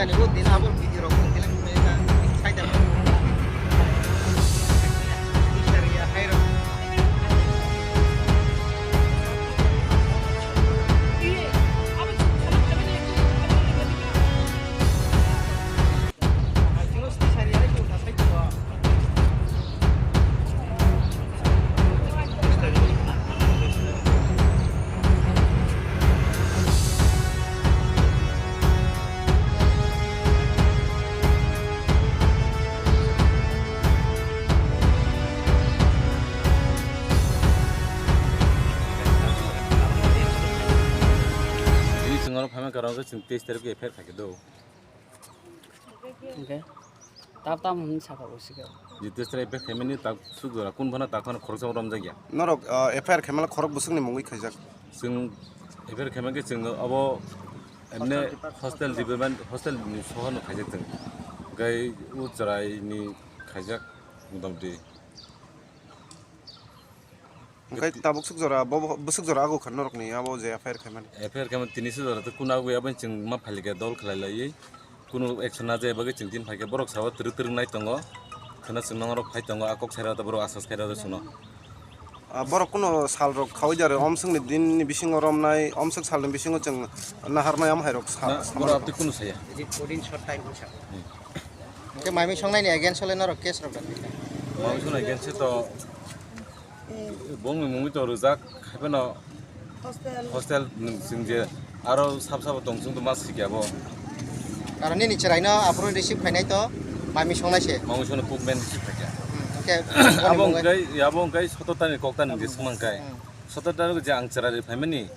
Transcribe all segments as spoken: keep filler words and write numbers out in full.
Ani bo din abo video rok tong tele mumai ka sai da. Isari ya hai rok. Chwng oro phaima karon khe chwng teis tarik khe F I R khaikhe do. Hwnkhe tab tam hwnwi sakha bo sikhe. Jitesra F I R khaimani tak suk jora kun phano tak phano khoroksa romjakya. Norok, ah, F I R khaimala khorok bwswkni mungwi khaijak. Chwng F I R khaima khe chwng abo emne hostel department, hostel ni soho no khaijak chwng. Gai u chwrai ni khaijak motamoti. Hwnkhe tabuk swk jora, bo, bo, bwswk jora ago kha norokni abo je F I R khaimani? F I R khaimani tini swk jora tei kunu ago ya bai chwng ma phalikha dol khlai laiwi. Kunu action na jai bagwi chwng tini phaikha borok sao twrwk twrwk nai tongo. Khwna chwng norok phai tongo a kok sai rw borok asas khai rw chwngno. Ah, borok kunu sal rok khaui jare omswkni din ni bisingo romnai, omswk sal ni bisingo chwng naharnai am hai rok sa-, na, sa borok mano. Aboni kunu saya. Within fourteen short time wngsa. Hmm. Hwnkhe mami songnai ni against o le norok case rok da? Mami songnai against o to Bongni mungwi to rwjak, haiphano hostel, hostel nwng chwng je aro sab sabo tong chwng to ma sikya bo. Aro nini chwraino aphuru receive khainai to mami songnai se. Mami songnai cookman receive khaikha. Hmm, okay. Abo hwnkhe, abo hwnkhe soto tani kok tani je swngmang kai. Hmm. Soto tani je ang chwrai ri phaimani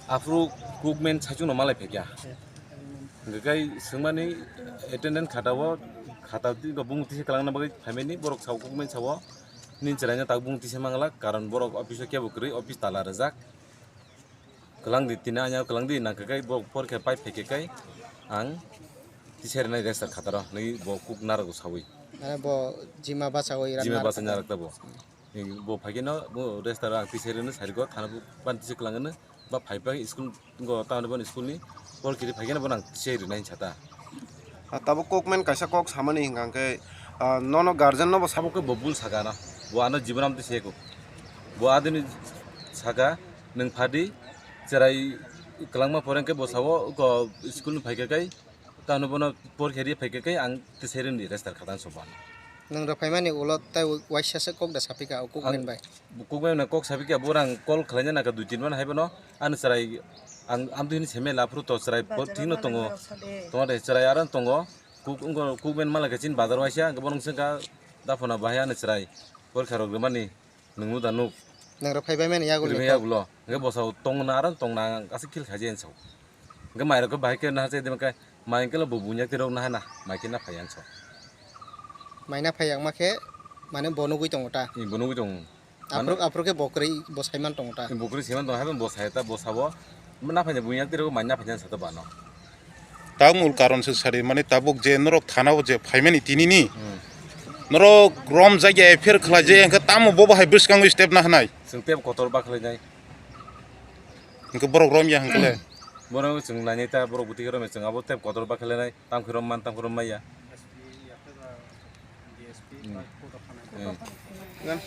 aphuru cookman saichung no malai phaikha. Hmm. Hwnkhe kai swngmani attendance khata o, khata twi bumung tisa kwlangna bagwi phaimani borok sao cookman sao. Nini chwraino tak bung tisa mangla, karon borok office o kebo kwrwi, office tala rwjak. Kwlangdi tini anya kwlangdi nangkhe kai borok porikha pai phaikhe kai ang tisa rwnai register khataro nwi bo kuk narwgo sawi. Mane bo jima bachawi ran Jima narwkha. Bachawi narwkta bo. Bo phaikhe no bo register ang tisa rwno sarigo thana bo ban tisa kwlangno. Ba phai phai school go tamni boni school ni por kiri phai khe bono ang tisai rwnai hinsa ta. Ah, tabuk cookman kaisa kok samani hinka hwnkhe, ah, nono guardian no bo sabo khe bo bul saka na. Bo ano jibon am tisai ko. Bo adini saka nwng phadi chwrai kwlangma pore hwnkhe bo sabo ko school ni phai khe kai. Tamo bono por khe ri phai khe kai ang tisai rwni register khata soba. Nwng rw phaimani ulo tai waisa se kok da sapika o cookman bai. Cookman no kok sapika borang call khlaina naka dui tin man hai bono ani chwrai ang amtwi hini semela phuru to chwrai thikno tongo. Tongo de chwrai aro tongo. Cook wngkha cookman malai khe chini bazar waisa hwnkhe bono wngkha daphana bahai ani chwrai por kha rok rwmani. Nwng da nuk. Nwng rw phai bai mani yagulo. Rw phai yagulo. Hwnkhe bosao tongna aro tongna aswk khil khaji ansao. Hwnkhe mairok khe bahai khe naha chai de hwnkhe mai hwnkhe bo bunya twi rok naha na mai khe na phai ansao. Mai na phai yakma khe mane bo nugui tongo ta. Bo nugui tongo. Aphuru aphuru khe bo kwrwi bo saiman tongo ta. Bo kwrwi saiman tongo haibeng bo sai ta bosao. Naphanya buiyak tiro manya phanya sato bano. Tabuk mul karon se sari mani tabuk je norok thana o je phaimani tinini. Hmm. Norok rom jagya F I R khlai je engkha tamo bobo hai bwskango step na hanai. Chwng tei kotor ba khlai nai. Engkha borok rom ya hangkle. Borok chwng nai ta borok buti rom chwng abo tei kotor ba khlai nai tam khe rom man tam khe rom maya. Hmm. Hmm.